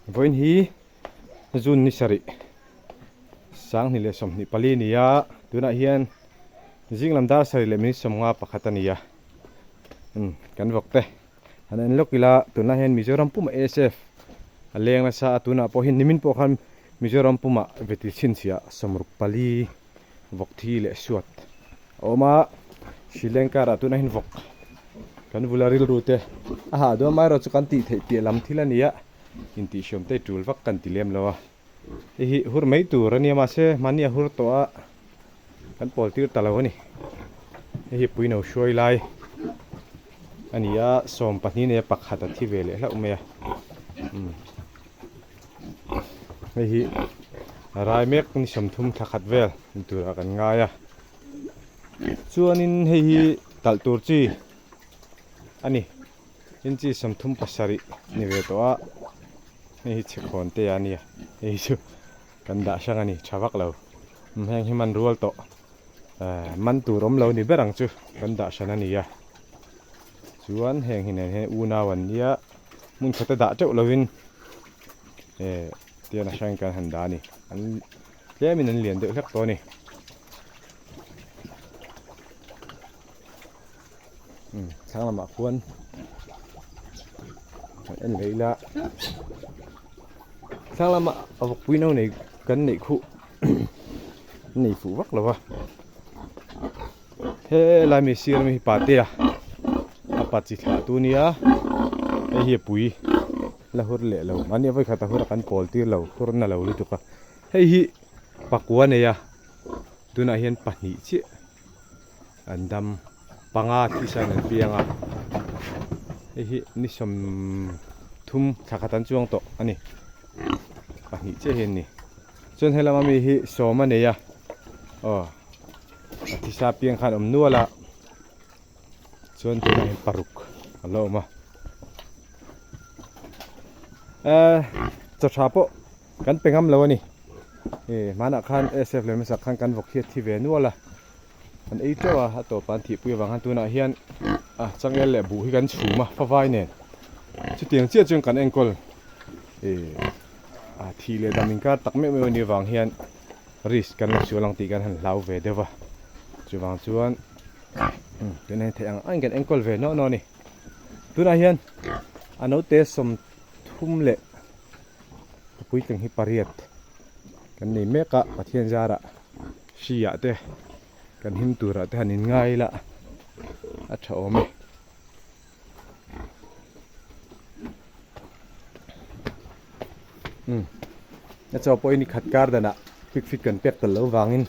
Vawiin hi June ni sarih 2024 a ni a, tunah hian zing lam dar sarih leh minute 51 a ni a, umm kan vawk te han en lawk ila tunah hian Mizoram pumah ASF a leng nasa a, tunah pawh hian nimin pawh khan Mizoram pumah veti chhinchhiah 64 vawk thi leh suat a awm a, Sri Lanka ah tunah hian vawk kan vula rilru te a hah dawn mai erawh chu kan tih theih piah lam thil a ni a, intihhriam te tul vak kan ti lem lo a, hei hi hur mai tur a nia mahse mahni a hur tawh a kan pawl tir ta lo a ni, hei hi puino hruai lai a ni a, 12 nei a pakhat a thi ve leh hlauh mai a, umm. Hei hi rai mek ni 30 thla khat vel ni turah kan ngai a chuanin hei hi talh tur chi a ni inchi 37 ni ve tawh a hei hi chhekhawn te a nia hei hi chu kan dah hrang a ni tha vak lo heng hi man rual tawh eh man tur awm lo ni ber ang chu kan dah hran a ni a chuan heng hi nen hian unau an nia. Hmun khata dah teuh lovin eh tian a hrang kan han dah a ni. An tlemin an lian deuh hlek tawh a ni. Umm thlang lamah khuan kan en leh ila thlang lamah a vawkpui no nei kan neih khuh nei fuh vak lo va. Helai mi sir ami hi patea a pa chi thlah tu nia hei hi a pui la hur leh lo mahni a vawikhat a hur a kan pawl tir lo hur na lo lutuk a hei hi pakua nei a tunah hian pahnih chiah an dam panga thisa in an piang a hei hi ni 30 thla khat an chuang tawh a ni pahnih chiah hi an ni chuan helama mi hi sawm a nei a aw. A thisa piang khan awm nual a chuan tunah hian paruk a la awm a eh chaw tha pawh kan pe ngam lo a ni eh hmanah khan SF leh hmasak khan kan vawk hi a thi ve nual a an ei teuh a a tawpah an thihpui avang khan tunah hian a changel leh buh hi kan chhum a favai nen chutiang chiah chuan kan enkawl eh a thih leh dam inkar tak meuh meuh a nih avang hian. Risk kan la sual ang tih kan han hlau ve deuh a, chuvang chuan tuna hian theih ang angin kan enkawl ve nawh nawh a ni. Tunah hian a naute 30 leh a puitling hi pariat kan nei mek a, Pathian zarah hri ah te kan him turah te han inngai ila a tha awm e. Umm a chaw pawhin ni khat kar danah quick fit kan pek tel loh vangin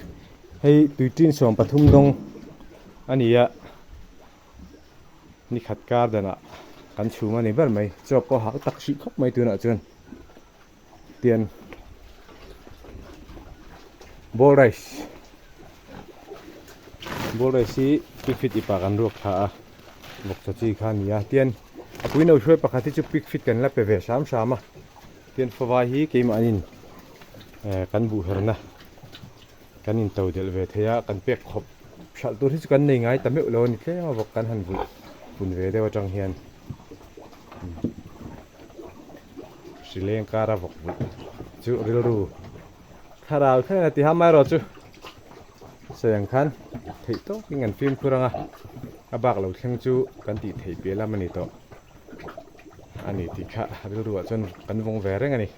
hei tui tin 13 dawng a ni a ni khat kar danah kan chhum a ni ber mai chaw pawh hau tak hrih khawp mai tunah chuan tian ball rice ball rice hi pig feet ipa kan ruak thla a vawk chaw chi kha a ni a tian a pui no hruai pakhat hi chu pig feet kan la pe ve hram hram a tian favai hi keimahnin eh kan buh herna kan in to delh ve thei a kan pek khawp hralh tur hi chu kan nei ngai ta meuh lo a ni tlem a vawk kan han vulh pun ve deuh atang hian. Hrileng kara vawk vulh chu rilru thlarau thleng a ti ha mai erawh chu sawi ang khan theih tawkin kan fimkhur ang a a bak lo thleng chu kan tih theih piah lam a ni tawh a ni tih kha rilru ah chuan kan vawng ve reng a ni.